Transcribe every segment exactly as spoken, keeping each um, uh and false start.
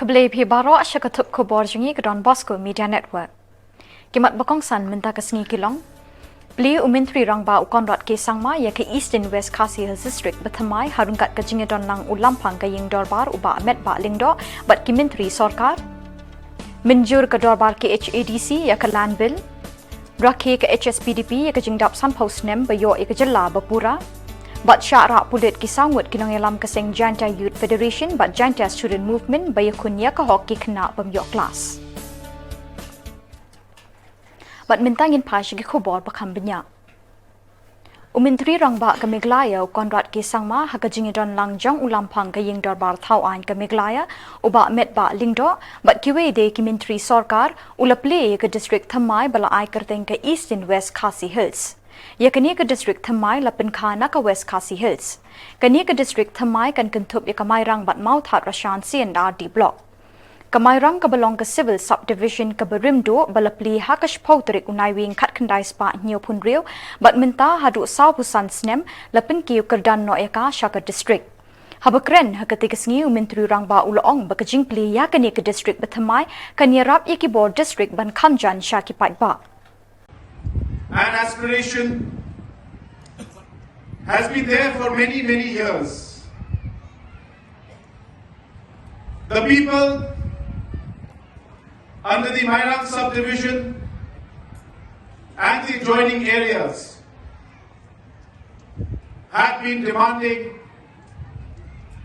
Khublei phi baroh sha ka thup khubor jong ngi ka Don Bosco Media Network. Ki mat ba kongsan mynta ka sngi ki long: Plie u Myntri Rangbah u Conrad K Sangma ïa ka Eastern West Khasi Hills District ba thymmai ha ryngkat ka jingïadon lang u Lamphang ka Ïing Dorbar u Bah Metbah Lyngdoh bad ki Myntri Sorkar. Mynjur ka Dorbar K H A D C ïa ka Land Bill. Rakhe ka H S P D P ïa ka jingdap sanphew snem ba ïoh ïa ka jylla ba pura. Bad shah rah pulit ki saw ngut ki nongïalam ka seng Jaintia Youth Federation bad Jaintia Student Movement ba ïakhun ïa ka hok ki khynnah bym ïoh klas. Bad mynta ngin phai sha ki khubor ba kham bniah. U Myntri Rangbah ka Meghalaya u Conrad K Sangma ha ka jingïadon lang jong u Lamphang ka Ïing Dorbar Thawaiñ ka Meghalaya u Bah Metbah Lyngdoh bad kiwei de ki Myntri Sorkar u la plie ïa ka district thymmai ba la ai kyrteng ka Eastern West Khasi Hills. Ïa kane ka district thymmai la pynkha na ka West Khasi Hills. Kane ka district thymmai kan kynthup ïa ka Mairang bad Mawthadraishan C and R D Block. Ka Mairang kaba long ka Civil Subdivision kaba rim duh ba la plie ha ka shiphew tarik u Naiwieng khatkhyndai spah hynñiewphew hynriew bad mynta haduh sawphew san snem la pynkiew kyrdan noh ïa ka sha ka district. Haba kren ha katei ka sngi u Myntri Rangbah u la ong ba ka jingplie ïa kane ka district ba thymmai kan ïarap ïa ki bor district ban kham jan sha ki paidbah. An aspiration has been there for many, many years. The people under the Mairang subdivision and the adjoining areas had been demanding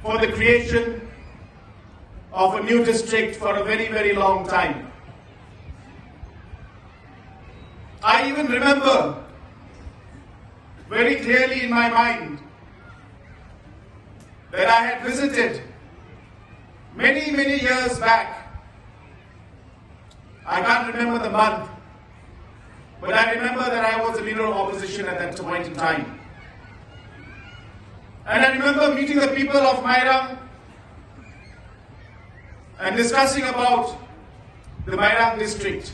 for the creation of a new district for a very, very long time. I even remember very clearly in my mind that I had visited many, many years back. I can't remember the month, but I remember that I was the leader of opposition at that point in time. And I remember meeting the people of Mairang and discussing about the Mairang district.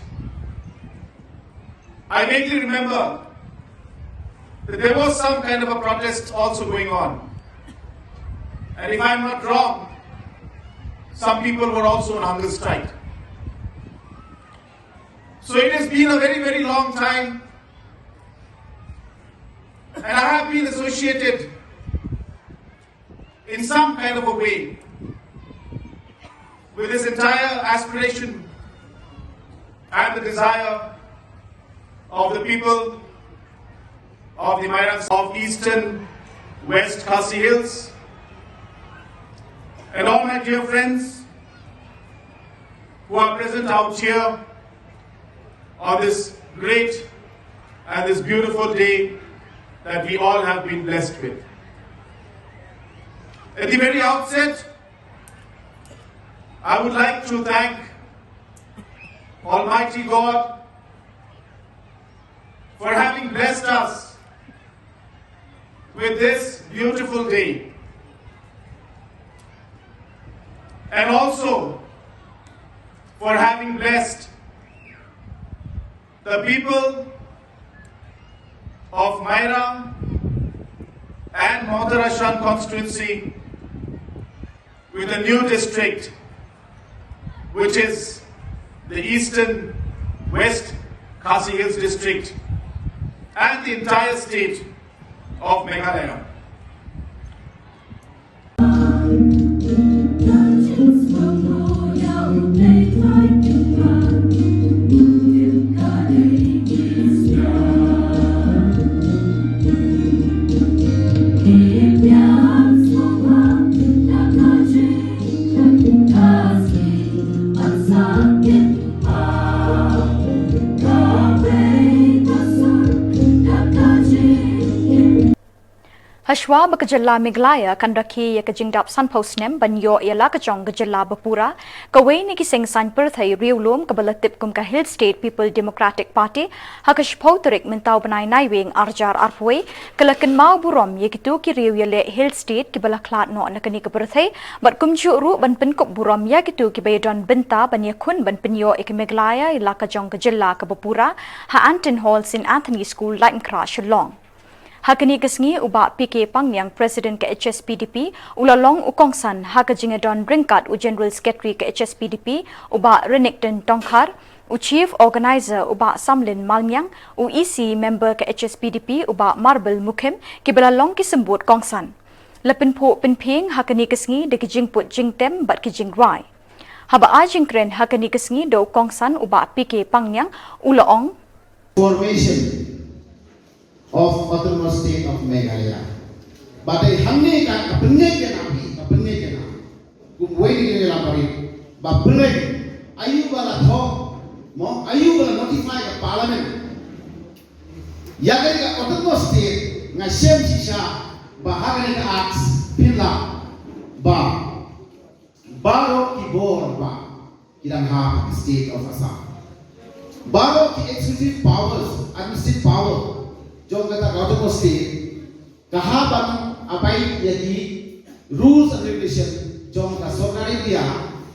I vaguely remember that there was some kind of a protest also going on. And if I'm not wrong, some people were also on hunger strike. So it has been a very, very long time, and I have been associated in some kind of a way with this entire aspiration and the desire of the people of the Mairang of Eastern West Khasi Hills, and all my dear friends who are present out here on this great and this beautiful day that we all have been blessed with. At the very outset, I would like to thank Almighty God for having blessed us with this beautiful day, and also for having blessed the people of Mairang and Mawthadraishan constituency with a new district, which is the Eastern West Khasi Hills District, and the entire state of Meghalaya. Hashwa ba ka jylla Meghalaya kan rakhe ïa ka jingdap sanphew snem ban ïoh ïa la ka jong ka jylla ba pura, kawei na ki seng saiñ pyrthei riewlum kaba la tip kum ka Hill State People Democratic Party, ha ka shiphew tarik mynta u bnai Naiwieng arhajar arphew wei, ka la kynmaw burom ïa kito ki riew ïaleh Hill State kiba la khlad noh na kane ka pyrthei, bad kumjuh ruh ban pynkup burom ïa kito kiba ïadon bynta ban ïakhun ban pynïoh ïa ka Meghalaya ïa la ka jong ka jylla kaba pura, ha Anton Hall Saint Anthony School, Laitumkhrah, Shillong. Ha kane ka sngi u Bah P K Pangniang, President ka H S P D P, u la long u kongsan ha ka jingïadon ryngkat u General Secretary ka H S P D P, u Bah Renikton Tongkhar, u Chief Organizer u Bah Samlin Malmiang, u E C member ka H S P D P u Bah Marbel Mukhim, kiba la long ki symbud kongsan. La pynphuh pynphieng ha kane ka sngi da ki jingput jingtem bad ki jingrwai. Haba ai jingkren ha kane ka sngi da u kongsan u Bah P K Pangniang, u la ong, formation of Autonomous State of Meghalaya. Ba dei hangne ka, ka pynngeit ïa na phi, ka pynngeit ïa na. Kum wei ni la pari. Ba pynngeit. Aïu ba la thoh, mo, aïu ba la notify ka Parliament. Ïa kane ka Autonomous State, nga shem shisha ba ha kane ka Act phin lah ba baroh ki bor ba ki dang ha ka State of Assam. Baroh ki executive powers, administrative power jong kata ka Autonomous State, ka ha ban abide ïa ki rules and regulation jong ka Sorkar India,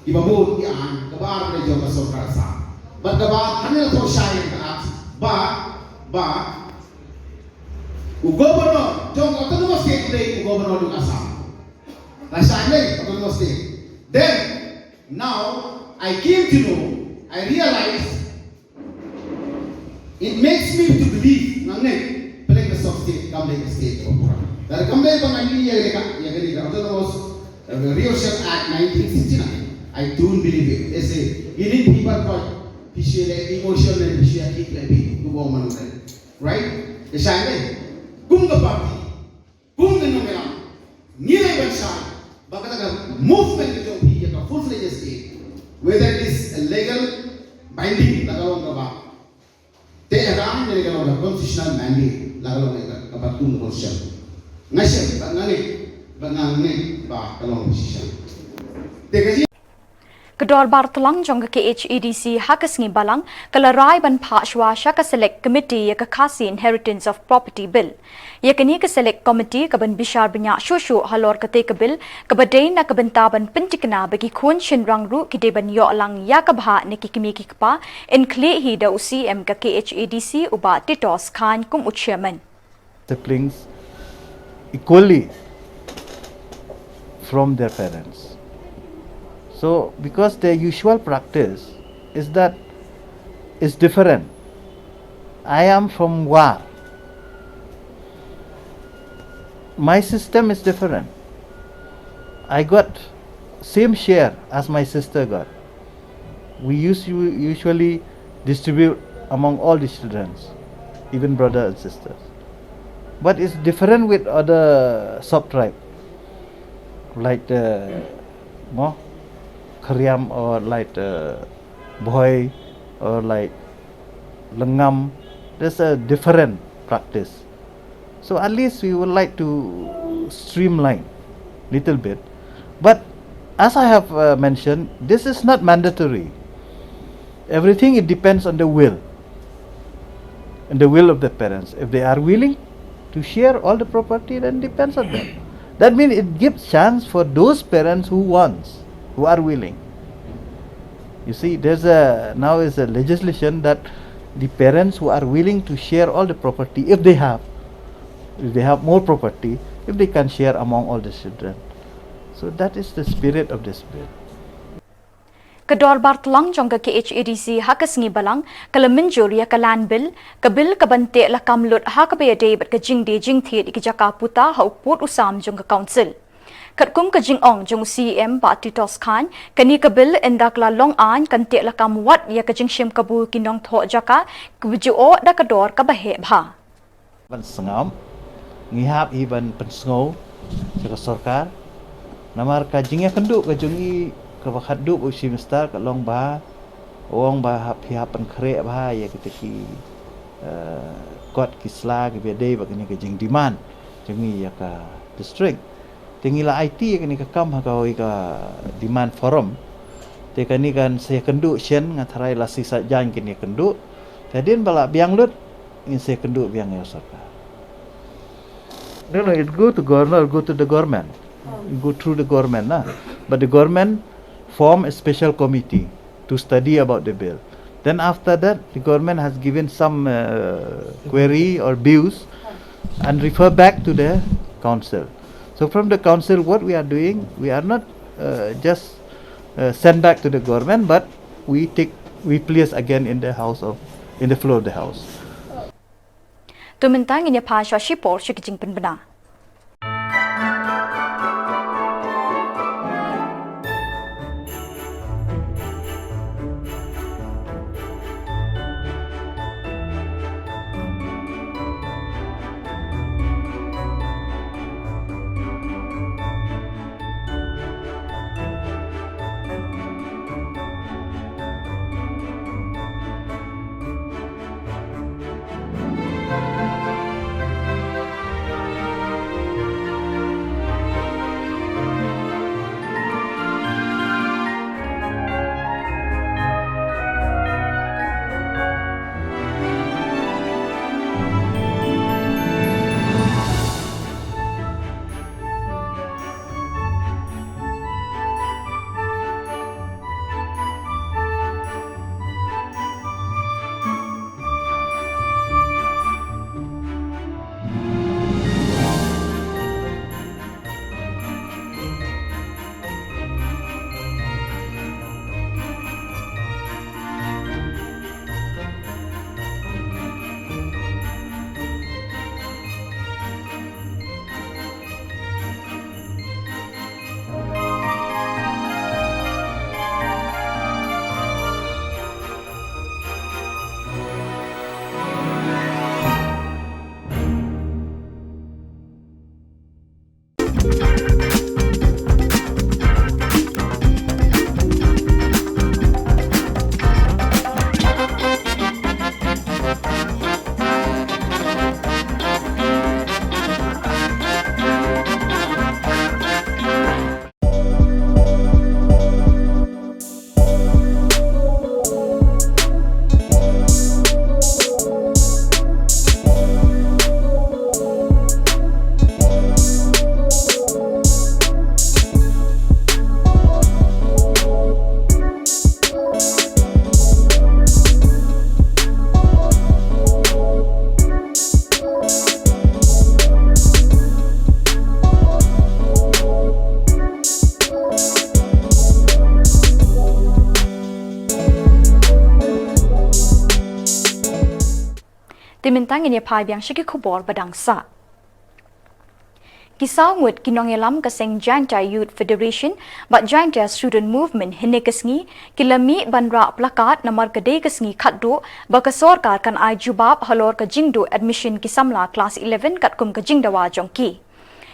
kiba bun ki aiñ, kaba ar ne jong ka Sorkar Assam. Bad kaba hangne la thoh shai ka Act ba, ba u Governor jong ka Autonomous State u dei u Governor jong Assam. La shai ne Autonomous State. Then now I came to know, I realized, it makes me to believe, nga ngeit, pynlong ka Sub State kam dei ka state of Pura. Lada kam dei ba nga ïohi ïa ka, ïa ka, ïa ka Autonomous, uh, Reorganisation Act nineteen sixty-nine, I don't believe it. Ese, ini phi pat ko, phi shu leh emotion ne phi shu ïa ki kren phi, tu bong man ne. Right? Ka shai ne. Kum ka party, kum ka nongïalam, ngi dei ban shai ba kata ka movement ka jong phi ïa ka full-fledged state, whether it is a legal binding la ka long kaba teh hadan ne ka long ka constitutional mandate la ka long ka, kaba tung constitution. Nga shem ba nga ngeit, ba nga ngeit ba ka long ka shisha. Te ka Ka dorbar tlang jong ka K H A D C ha ka sngi Balang ka la rai ban phah shuwa sha ka Select Committee ïa ka Khasi Inheritance of Property Bill. Ïa kane ka Select Committee ka ban bishar bniah shuh shuh halor katei ka bill, kaba dei na ka bynta ban pynthikna ba ki khun shynrang ruh ki dei ban ïoh lang ïa ka bhah na ki kmie ki kpa, yn khlieh hi da u C M ka K H A D C u Bah Titos Chyne kum u chairman. Siblings equally from their parents. So, because their usual practice is that it's different. I am from War. My system is different. I got same share as my sister got. We used to usually distribute among all the children, even brother and sisters. But it's different with other sub-tribe, like the, mo, Khriam, or like the Bhoi, or like Lyngngam. There's a different practice. So at least we would like to streamline little bit. But as I have, uh, mentioned, this is not mandatory. Everything, it depends on the will, and the will of the parents. If they are willing to share all the property, then depends on them. That means it gives chance for those parents who wants, who are willing. You see, there's a, now is a legislation that the parents who are willing to share all the property, if they have, if they have more property, if they can share among all the children. So that is the spirit of this bill. Ka dorbar tlang jong ka K H A D C ha ka sngi Balang ka la mynjur ïa ka Land Bill, ka bill ka ban teh lakam lut ha kaba ïadei bad ka jingdie jingthied ïa ki jaka puta ha u pud u sam jong ka Council. Katkum ka jingong jong u C M Bah Titos Chyne, kane ka bill ynda ka la long aiñ kan teh lakam wat ïa ka jingshim kabu ki nongthoh jaka kiba ju oh da ka dor kaba heh bha. Ban sngap, ngi hap hi ban pynsngew sha ka sorkar. Namar ka jingïakynduh ka jong ngi kaba khatduh u Chief Minister ka long ba u ong ba hap, phi hap pynkhreh bha ïa kita ki, eh, kot ki sla kiba ïadei bad kane ka jingdemand jong ngi ïa ka district. Te ngi la aiti ïa kane ka kam ha kawei ka demand forum. Te kane kan sa ïakynduh shen, nga tharai la shisha jan kin ïakynduh. Te hadien ba la biang lut ngin sa ïakynduh biang ïa u sorkar. No, no, it go to governor, go to the government. It go through the government, na. But the government form a special committee to study about the bill. Then after that, the government has given some, uh, query or views. and refer back to the council. So from the council, what we are doing, we are not uh, just uh, send back to the government, but we take we place again in the house of in the floor of the house. To mynta ngin ïa phai sha shipor sha ki jingpynbna. Te mynta ngin ïa phai biang sha ki khubor ba dang sah. Ki saw ngut ki nongïalam ka seng Jaintia Youth Federation bad Jaintia Student Movement hynne ka sngi ki la mih ban rah placard namar ka dei ka sngi khatduh ba ka sorkar kan ai jubab halor ka jingduh admission ki samla klas eleven katkum ka jingdawa jong ki.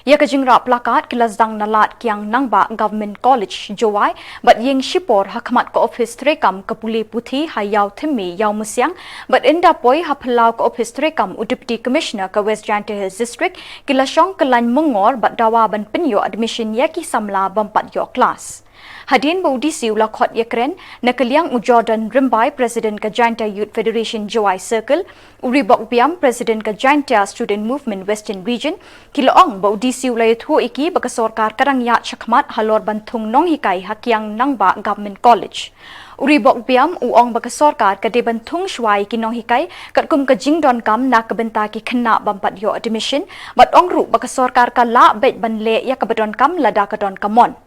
Ïa ka jingrah placard ki la sdang na Lad Kiang Nangbah Government College, Jowai, bad ïeng shipor ha khmat ka ophis treikam ka pule puthi ha Ïawthymmie, Ïawmusiang, bad ynda poi ha phyllaw ka ophis treikam u Deputy Commissioner ka West Jaintia Hills District, ki la shong kyllain myngor bad dawa ban pynïoh admission ïa ki samla bym pat ïoh klas. Hadien ba u D C u la khot ïakren, na ka liang u Jordan Rymbai, President ka Jaintia Youth Federation Jowai Circle, u Reebok Biam, President ka Jaintia Student Movement Western Region, ki la ong ba u D C u la ïathuh ïa ki ba ka sorkar ka dang ïaid shakhmat halor ban thung nonghikai ha Kiang Nangbah Government College. U Reebok Biam u ong ba ka sorkar ka dei ban thung shuwa ïa ki nonghikai katkum ka jingdonkam na ka bynta ki khynnah bym pat ïoh admission, bad ong ruh ba ka sorkar ka lah beit ban leh ïa kaba donkam lada ka don ka mon.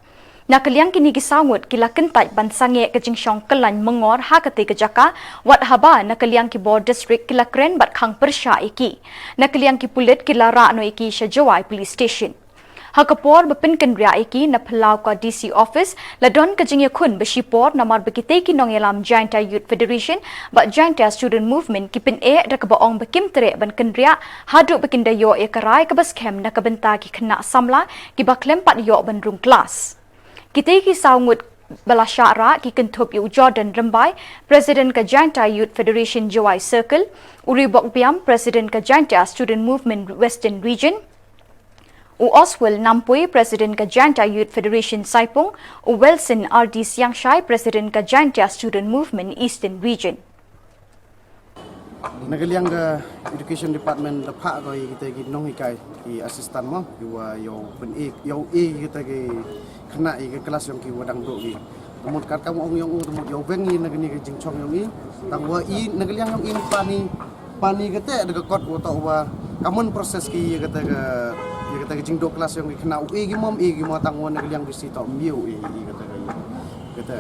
Na ka liang kine ki saw ngut ki la kyntait ban sangeh ka jingshong kyllain myngor ha katei ka jaka, wat haba na ka liang ki bor district ki la kren bad khang pyrshah ïa ki. Na ka liang ki pulit ki la rah noh ïa ki sha Jowai Police Station. Ha ka por ba pynkynriah ïa ki na phyllaw ka D C office, la don ka jingïakhun ba shipor namar ba kitei ki nongïalam Jaintia Youth Federation bad Jaintia Student Movement ki pyneh da kaba ong ba kim treh ban kynriah haduh ba kin da ïoh ïa ka rai kaba skhem na ka bynta ki khynnah samla kiba khlem pat ïoh ban rung klas. Kitei ki saw ngut ba la shah rah ki kynthup ïa u Jordan Rymbai, President ka Jaintia Youth Federation Jowai Circle, u Reebok Biam, President ka Jaintia Student Movement Western Region, u Oswell Nampui, President ka Jaintia Youth Federation Saipung, u Wilson R D Siangshai, President ka Jaintia Student Movement Eastern Region. Na ka liang ka Education Department da phah ko ïa kita ki nonghikai, ki assistant mo, ki wa ïoh pyn-i, ïoh i kita ki khynnah ïa ka klas yong ki wa dang duh ki. Mut kat kam ong yong u, mut ïoh weng i na kani ka jingchong yong i. Tang wa i na ka liang yong i pani, pani kata da ka kot wa to wa Ka mon process ki ïa kata ka, ïa kata ka jingduh klas ïong ki khynnah, u e ki mom, e ki mom tang wan na ka liang bisi to miew e ïa kata ka ïa kata.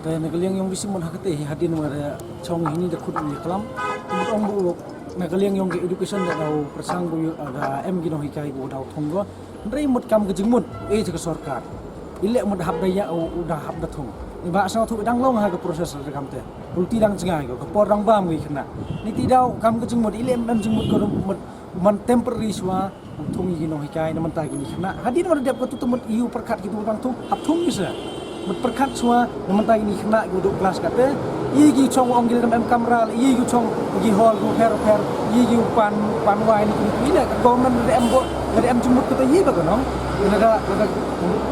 Te na ka liang ïong bisi mon ha kata hi hadien wa da chong hini da khut ïa klam. Mut ong bu na ka liang ïong ki education da daw persang bu da em ki nonghikai bu daw thong go. Hynrei mut kam ka jingmut e ka sorkar. Ile mut hap da ïa u da hap da thong. Ni ba sa thu dang long ha ka process da kam te. Ulti dang jngai ko ka por dang bam ngi khynnah. Ni ti daw kam ka jingmut ile em jingmut ko mut man temporary swa thung ïa ki nonghikai na mynta ki ni khynnah. Hadien wa da dep ka tu tu mut ïa u pyrkhat ki tu dang thung hap thung ïa sa. Mut pyrkhat swa na mynta ki ni khynnah ki duh klas kate. Ïa ki chong ong ki lem em kamra ïa ki chong ki hall ru pher pher ïa ki pan pan wai ni ki ni ka government da em bo da em jingmut kata ïa ba ka nong. Lada lada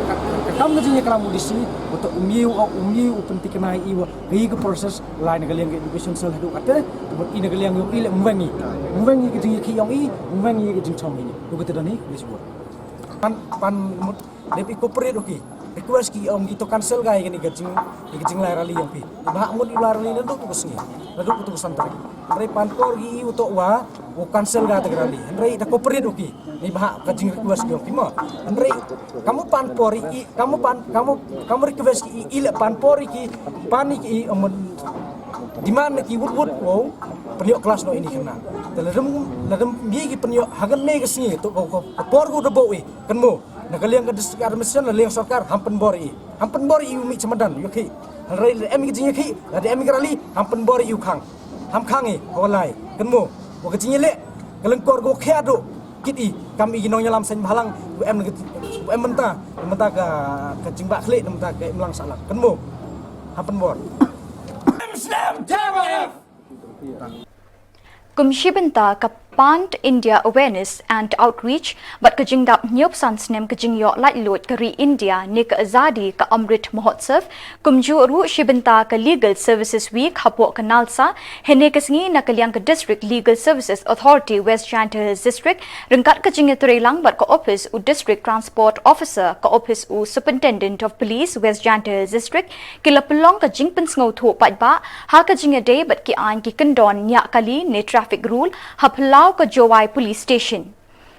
ka kam ka jingïaklam u D C. Wa ta u miew u miew u pyntikna ïa wa. Ka ïa ka process lai na ka liang ka education cell haduh kate, bad i na ka liang ïong i le mveng i. Mveng i ka jingïakhih ïong i, mveng i ka jingchong i. Haduh kate don i, ni sibut. Pan pan mut dep i cooperate u ki. Request ki ong ki to cancel ga i kani ka jing i ka jinglai rally ïong phi. Ba mut i la rally naduh tu ka sngi. Naduh tu ka san tarik. Hynrei pan por i u to wa u cancel ga ta ka rally. Hynrei da cooperate u ki. Ni ba ka jing request ïong phi mo. Hynrei kamu pan por i kamu pan kamu kamu request ki i le pan por i ki pan i ki i amun demand ki wut wut wow pynïoh klas no ini kena. Te ladem ladem bi ki pynïoh hagan me ka sngi tu ko ko por ko da bo i kan mo. Na ka liang ka district administration la liang sorkar ham pynbor i ham pynbor i u mi chamadan ïoh ki. Hynrei la em ki jing ïoh ki la em ki rally ham pynbor i u khang. Ham khang i hawalai kan mo. Wa ka jing i le ka lengkor ko khia do kit i kam i ki nongïalam seng bhalang u em u em mynta mynta ka ka jingbah khlieh mynta ka imlang sahlak kan mo. Hapen bor. Kum shibynta ka Pan India Awareness and Outreach bad ka jingdap hynñiewphew san snem ka jingïoh laitluid ka ri India ne ka Azadi ka Amrit Mahotsav. Kumjuh ruh shibynta ka Legal Services Week hapoh ka NALSA, hynne ka sngi na ka liang ka District Legal Services Authority West Jaintia Hills District, ryngkat ka jingïatreilang bad ka ophis u District Transport Officer, ka ophis u Superintendent of Police West Jaintia Hills District, ki la pynlong ka jingpynsngewthuh paidbah ha ka jingïadei bad ki aiñ ki kyndon ñiah kali ne traffic rule ha phyllaw ka Jowai Police Station.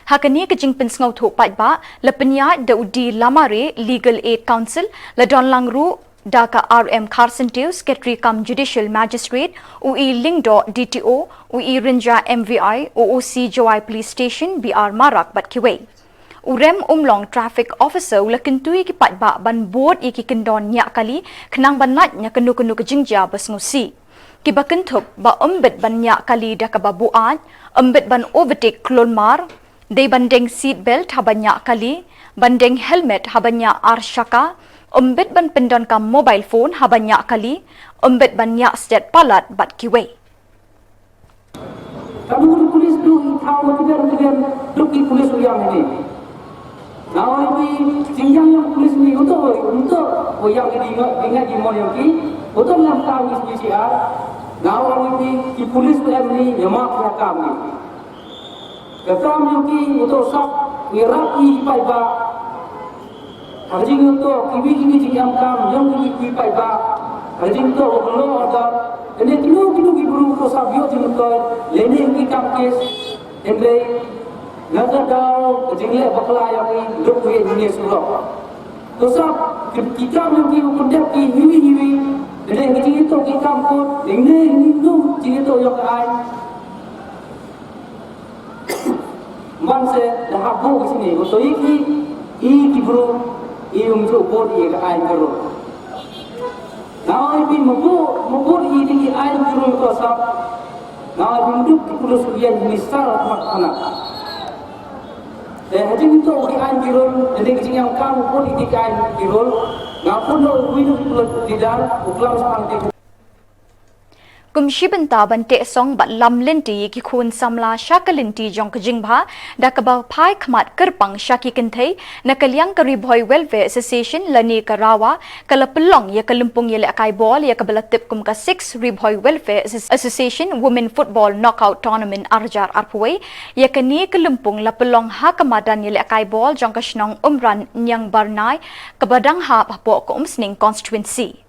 Ha kane ka jingpynsngewthuh paidbah la pynïaid da u D Lamare, Legal Aid Counsel, la don lang ruh da ka R M Kharsyntiew, Secretary cum Judicial Magistrate, u E Lyngdoh, D T O, u E Rynjah, M V I, u O C Jowai Police Station, B R Marak bad kiwei. U Rem Umlong, Traffic Officer, u la kyntu ïa ki paidbah ban bud ïa ki kyndon ñiah kali khnang ban lait na kano kano ka jingjia ba sngewsih. Kiba kynthup ba ym bit ban ñiah kali da kaba buaid, ym bit ban overtake klur mar, dei ban deng seat belt haba ñiah kali, ban deng helmet haba ñiah ar shaka, ym bit ban pyndonkam mobile phone haba ñiah kali, ym bit ban ñiah stet palat bad kiwei. Ka dukun pulis du i thaw ma tigan tigan duk i pulis u yang ini. Nawai bi jingjang yang pulis ni untuk untuk u yang di ngat di ngat di mon yang ki untuk yang tahu isi isi ar. Nawai bi ki pulis tu em ni nyemak ya kam ni. Ka kam yang ki untuk sap wirap i pai ba. Hajing to kiwi kiwi jing em kam yong kiwi kiwi pai ba. Hajing to lo order. Ene kilo kilo ki bru to sab yo jing to lene ki kam kes. Ene naga dau jing le bakla yong i duk wi ni surok. To sab ki kam yong ki kundep ki hiwi hiwi. Ene jing to ki kam ko ene ni tu jing to yok ai. Man se da hap bu ka sini ko to iki i ki bru i um ju bor i ka ai ka ro. Na oi bi mu bu mu bor i ti ki ai ki ro ko sa. Na oi bi mu duk ki bru su yen ni sa mat kana. Eh hajing to ki ai ki ro, jadi ki jing yang ka mu bor i ti ki ai ki ro. Na pun no wi no ki bru di dar u klam sa ti. Kum shi bynta ban teh song bad lam lynti ïa ki khun samla sha ka lynti jong ka jingbha da kaba phai khmat kyrpang sha ki kynthei na ka liang ka Ri Bhoi Welfare Association lane ka RAWA ka la pynlong ïa ka lympung ïalehkai bol ïa kaba la tip kum ka Six Ri Bhoi Welfare Associ- Association Women Football Knockout Tournament ar hajar arphew wei. Ïa kane ka lympung la pynlong ha ka madan ïalehkai bol jong ka shnong Umran Niangbarnai kaba dang hap hapoh ka Umsning constituency.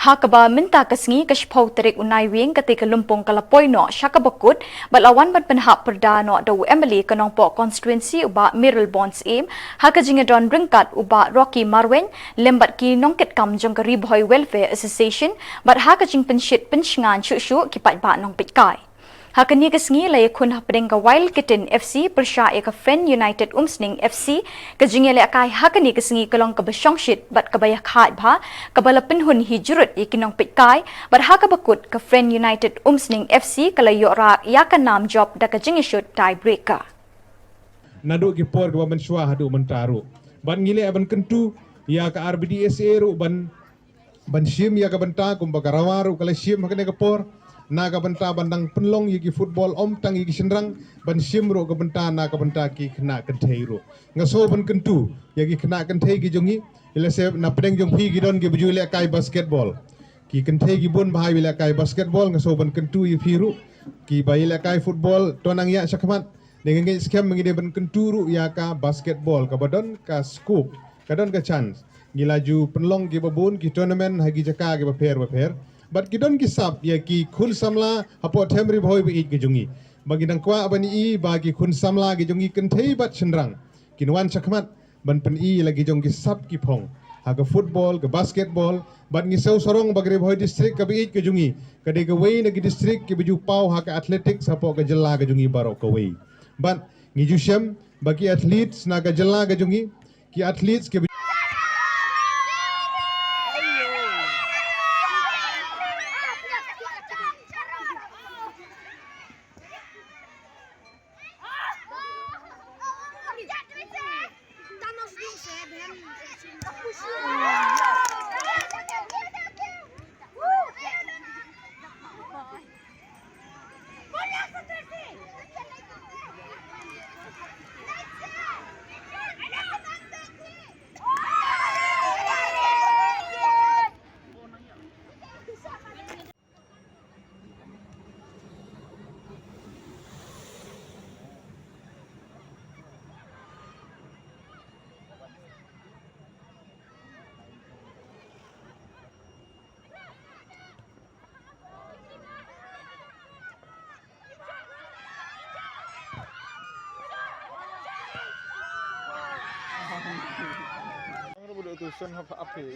Ha kaba mynta ka sngi ka shiphew tarik u Naiwieng, kata ka lympung ka la poi noh sha kaba kut, bad la wan ban pynhap pyrda noh da u M L A ka Nongpoh constituency u Bah Mayralborn Syiem, ha ka jingïadon ryngkat u Bah Rocky Marwein, lem bad ki nongkitkam jong ka Ri Bhoi Welfare Association, bad ha ka jingpynshit pynshngaiñ shuh shuh ki paidbah nongpeitkai. Ha kane ka sngi la ïakhun hapdeng ka Wild Kitten F C pyrshah ïa ka Friend United Umsning F C. Ka jingïalehkai ha kane ka sngi ka long kaba shongshit bad kaba ïakhaid bha, kaba la pynhun hi jurut ïa ki nongpeitkai, bad ha kaba kut ka Friend United Umsning F C ka la ïoh rah ïa ka nam jop da ka jingïashut tiebreaker. Naduh ki por kiba mynshuwa haduh mynta ruh, bad ngi leh ban kyntu ïa ka R B D S A ruh ban ban shim ïa ka bynta kumba ka Rawa ruh ka la shim ha kane ka por, na ka bynta ban dang pynlong ïa ki football, ym tang ïa ki shynrang, ban shim ruh ka bynta na ka bynta ki khynnah kynthei ruh. Nga sngew ban kyntu ïa ki khynnah kynthei ki jong ngi, ïa lehse na pdeng jong phi ki don kiba ju lehkai basketball. Ki kynthei ki bun bha ïa lehkai basketball, nga sngew ban kyntu ïa phi ruh kiba ïa lehkai football, to nang ïa shakhmat. Dei nga ngeit skhem ngi dei ban kyntu ruh ïa ka basketball kaba don ka scope, ka don ka chance. Ngi la ju pynlong kiba bun ki tournament ha ki jaka kiba pher ba pher. Bad ki don ki sap ïa ki khun samla hapoh them Ri Bhoi ba ïeit ka jong ngi. Ba ngi dang kwah ban i ba ki khun samla ki jong ngi kynthei bad shynrang kin wan shakhmat ban pyni ïa la ki jong ki sap ki phong ha ka football, ka basketball, bad ngi sngew sarong ba ka Ri Bhoi district kaba ïeit ka jong ngi ka dei kawei na ki district kiba ju paw ha ka athletics hapoh ka jylla ka jong ngi baroh kawei. Bad ngi ju shem ba ki athletes na ka jylla ka jong ngi, ki athletes kiba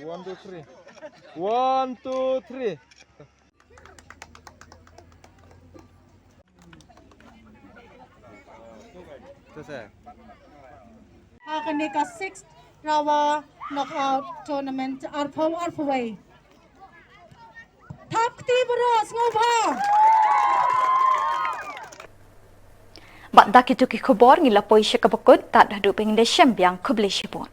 One, two, three. One, two, three. Ha kane ka sixth Rawa Knockout Tournament arphew arphew wei. Thap kti baroh, sngewbha. Bad da kito ki khubor ngi la poi sha kaba kut, tad haduh ban da shem biang, khublei shibun.